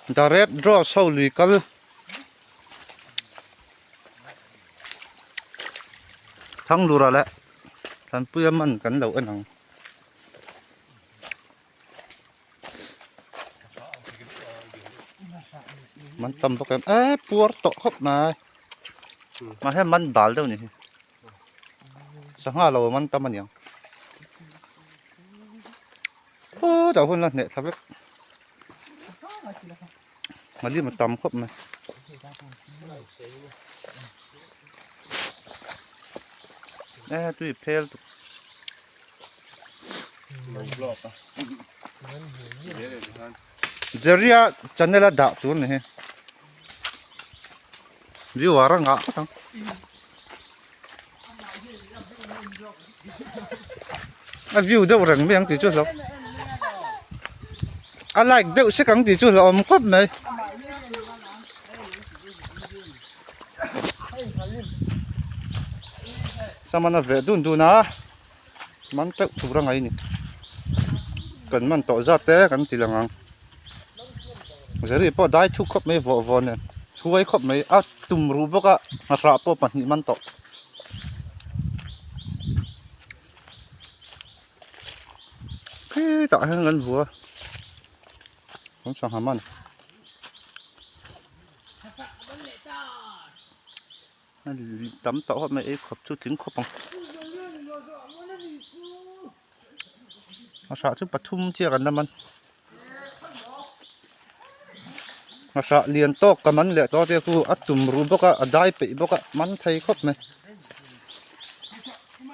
The Red Rose ho lui kal Thanglura leh Thanpuia man kan lo en ang. Man tam bawk em e puar tawh khawp mai mahse man bal deuh a ni hi sangha lo man tam a niang khutah hun la hneh thla vek nghalim a tam khawp mai. E tui phel tuk. Jerry-a channel a dah tur ni hi viewer a ngah phawt ang a view deuh reng mai ang tih chu hlauh a like deuh sek ang tih chu hlauhawm khawp mai. Saman a veh dun dun a. Man teuh tur a ngaih a ni kan man tawh zat te kan ti lang ang zari pawh dai thuk khawp mai vawh vawh nen huai khawp mai a tum ruh bawk a nghahrah pawh pahnih man tawh. Khitah hian kan vua kan sangha man. Tam tawh khawp mai ei khawp chu tling khawp ang nghahrah chu pathum chiah kan la man nghahrah lian tawk ka man leh tawh te khu a tum ruh bawk a a dai peih bawk a man thei khawp mai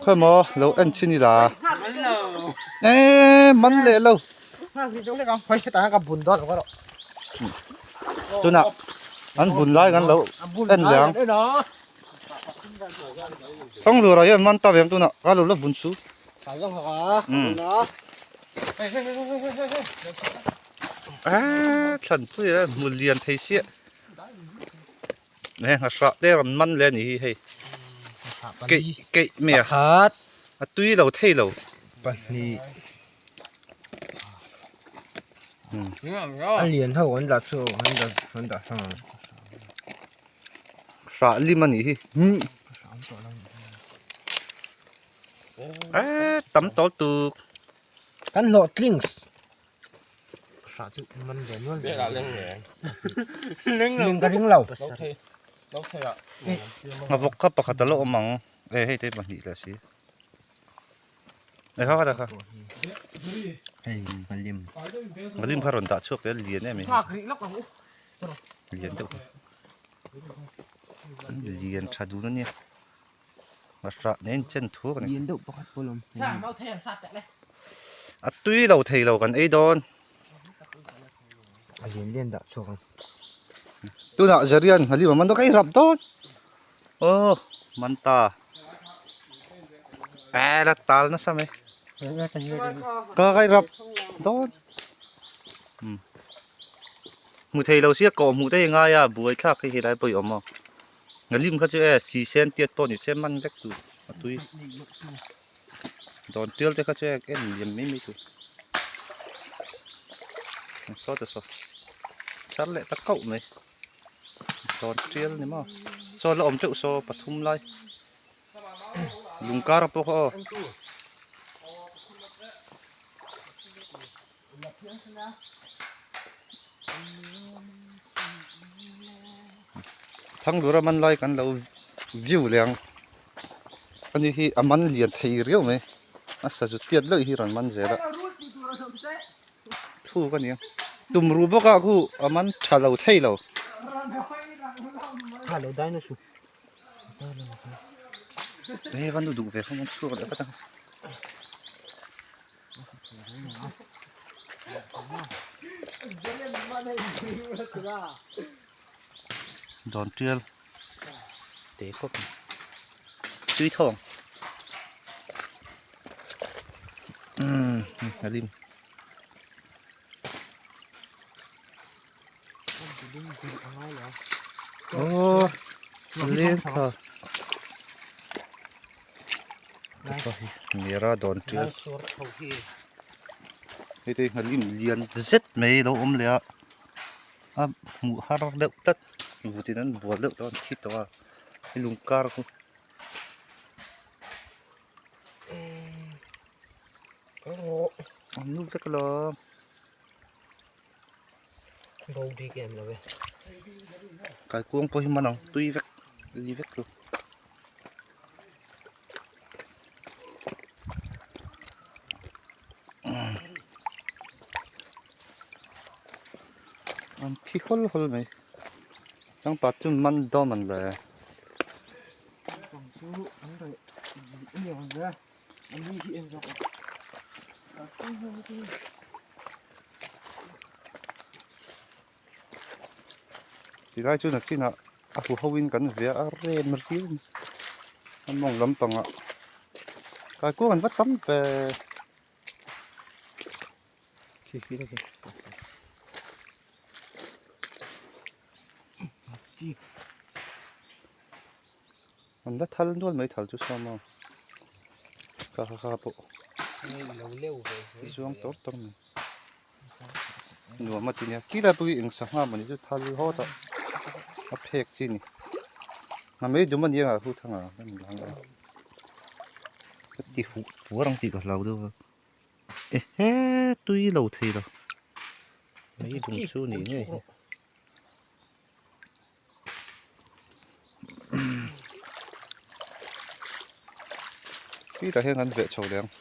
khawimaw lo en chhin ila eee man leh lo tunah an bun lai kan lo en leh ang Thangzura hian man ta ve ang tunah ka lo la bun su eee thlan pui a hmu lian thei siah he nghahrah te rawn man leh a ni hi hei keih keih mai a a tui lo thei lo. A lian ho an dah chu an dah an dah hrang ang. Hrah lim a nih hi. Eee tam tawh tuk. Kan hlawh tlings. Hrah chu man ve nual ve. Ling ka ring lo. Ngavawk kha pakhat a la awm ang. E hei te pahnih leh si. Hei Malim. Malim kha rawn dah chhuak teh lian em lian deuh lian tha dun ania hrah nen chen thuak ani lian deuh pakhat pawh lawm a tui lo thei lo kan ei dawn a lian lian dah chhuak ang tunah Zarian Malim a man dawn ka ei rap dawn aw man ta. Eh la tal nasa mai ka kai rap dawn hmu thei lo sia kawh hmuh te hi ngai a buai thlak hi helai pawh i awm a ngalim kha chu e si sen tiat pawh ni se man vek tur a tui dawn tial te kha chu e en liam mai mai tur saw te saw char leh ta kauh mai dawn tial ni maw saw la awm teuh saw pathum lai. Lung kar pawh kha aw. Thangdura man lai kan lo view leh ang. Ani hi a man lian thei riau mai. A sazu tiat loh hi rawn man zel a. Thuk a nia. Tum ruh bawk a khu a man tha lo thei lo. He van duh ve kha chhuak leh vat ang. Dawn tial te khawp mai tui tho ang umm a lim. Aw leng thla mera dawn tial hei te hi nghalim lian zet mai lo awm leh a. A hmuh har deuh tlat vutin an bual deuh tawh a an thi tawh a hei lung kar khu. An nu vek alawm. Bo bik em lo e. Kaikuang pawh hi man ang tui vek li vek lo. An thi hawl hawl mai changpat chu man dawm an la e. Tilai chu nachinah a hu ho in kan ve a rem riau a ni a mawng lampangah kaikuang an va tam ve. An la thal nual mai thal chu saw maw kha kha kha pawh zuang tawr tawr mai nuam a ti nia khilai pawh hi eng sangha mawni chu thal hawt a a phek chi a ni a mei dum a ni ang a hu thang a ka ti huh puar ang tih ka hlau deuh a. Ehe tui lo thei lo mai dum chu ni ngei hi tah hian kan veh chho leh ang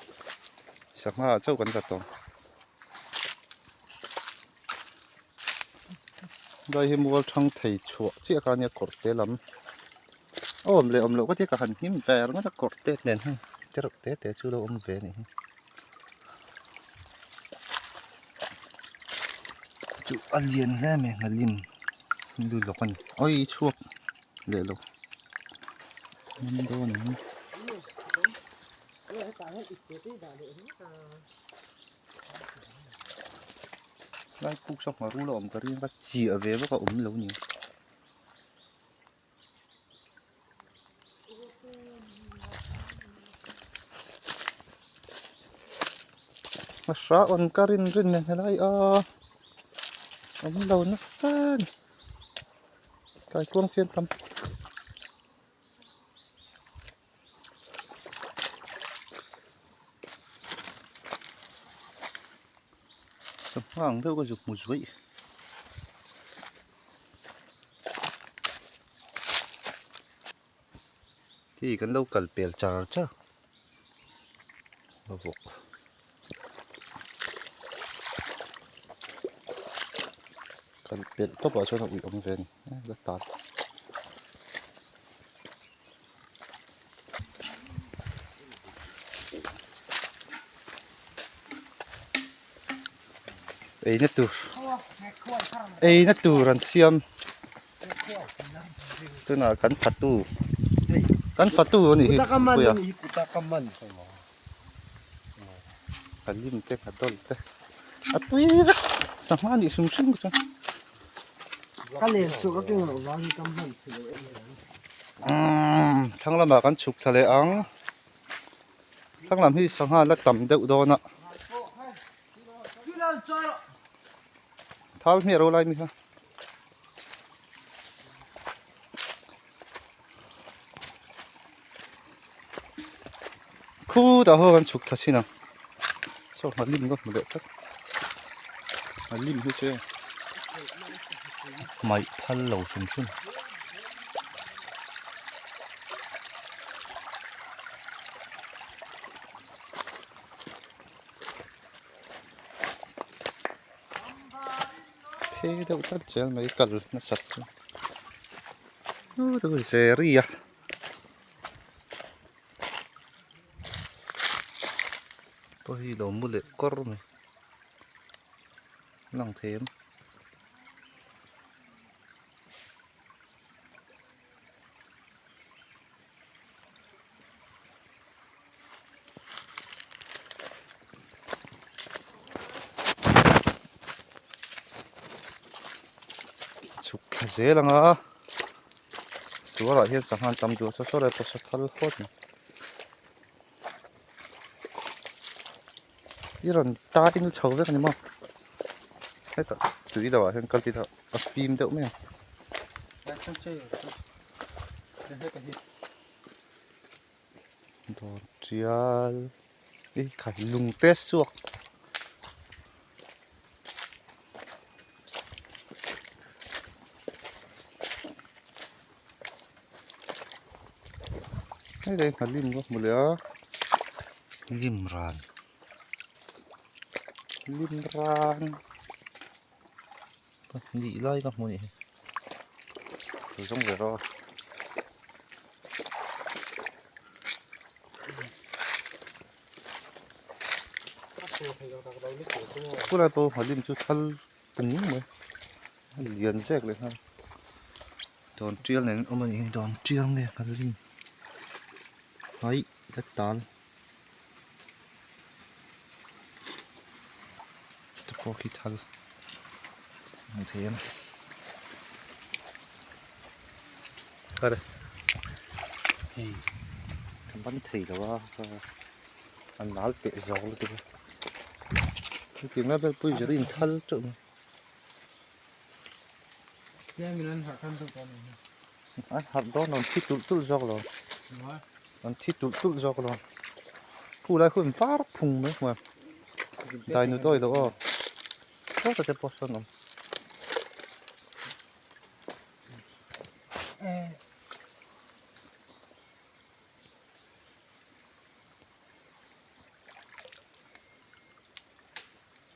sangha ah chauh kan la tawng helai hi mual thang thei chhuah chiah kha ania kawr te lam a awm leh awm loh ka tia ka han hnim ve ringawt a kawr te nen hei te reuh te te chu lo awm ve a nih hi chu a lian hle mai nghalim lu lawk a ni awi chhuak leh lo man dawn ang. Lai puk saw hmarul a awm ka ring a chiah ve bawk a awm lo ni. A hra awn ka rin rin nen helai a awm lo nasa a ni kaikuang chian tam. Sangha ang deuh ka zuk hmu zuaih. Khi kan lo kal pel char char a vawk. Kal pelh tawp ah chuan a uih awm ve a ni la tan. Eina tur eina tur an siam tunah kan fatu kan fatu a nih hi puia ka lim te ka dawl te a tui vek sangha a nih hrim hrim chuan thlang lamah kan chhuk thla leh ang. Thlang lam hi sangha la tam deuh dawn a thal hmiah ro lai mi kha khutah ho kan chhuk thla thin ang saw nghalim ka hmu leh tlat nghalim hi chu hmaih phal lo hrim hrim. Phei deuh tlat zel mai kal nasat chu Jerry a pawh hi lo mu leh kawr mai lang thei em. Chhuk thla zel ang a sualah hian sangha an tam duh a saw saw lai pawh saw thal hawt mai i rawn tai in chho vek a ni maw hetah. Tui lo ah hian kal ila a fim deuh mai ang. Dawn tial i khai lung te suak. Hei leh hna lim ka hmu leh a lim ran lim ran pahnih lai ka hmu a nih hi ka zawng ve rawh a. Khulai pawh nghalim chu thal pung mai a lian zek leh nghal dawn tial nen an awm a nih hi dawn tial nge nghalim aih ka tal te pawh khi thal hmuh theih a ni kar hei ka ban thei lo a a nal teh zawk lutuk a hetiang lai vel pawh hi zir in thal teuh mai an harh dawn lo an thi tulh tulh zawk lo an thi tulh tulh zawk lo khu lai khu in var phung mai hmuh a dainu dawi loh aw sawtah te pawh sawn a awm.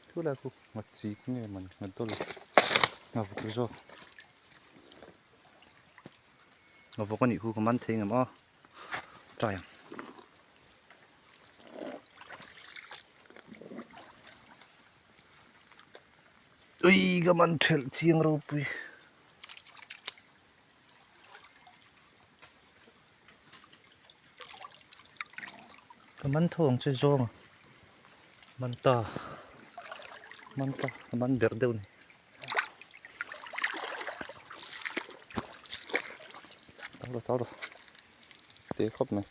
Thu lai khu nghat chik nge man nghat dawl ngha vuk zawk ngha vuk anih khu ka man thei ngam aw try ang. Ui ka man thelh chiang ropui. Ka man tho ang che zawng a man ta man ta ka man berh deuh a ni tau lo tau lo te khawp mai.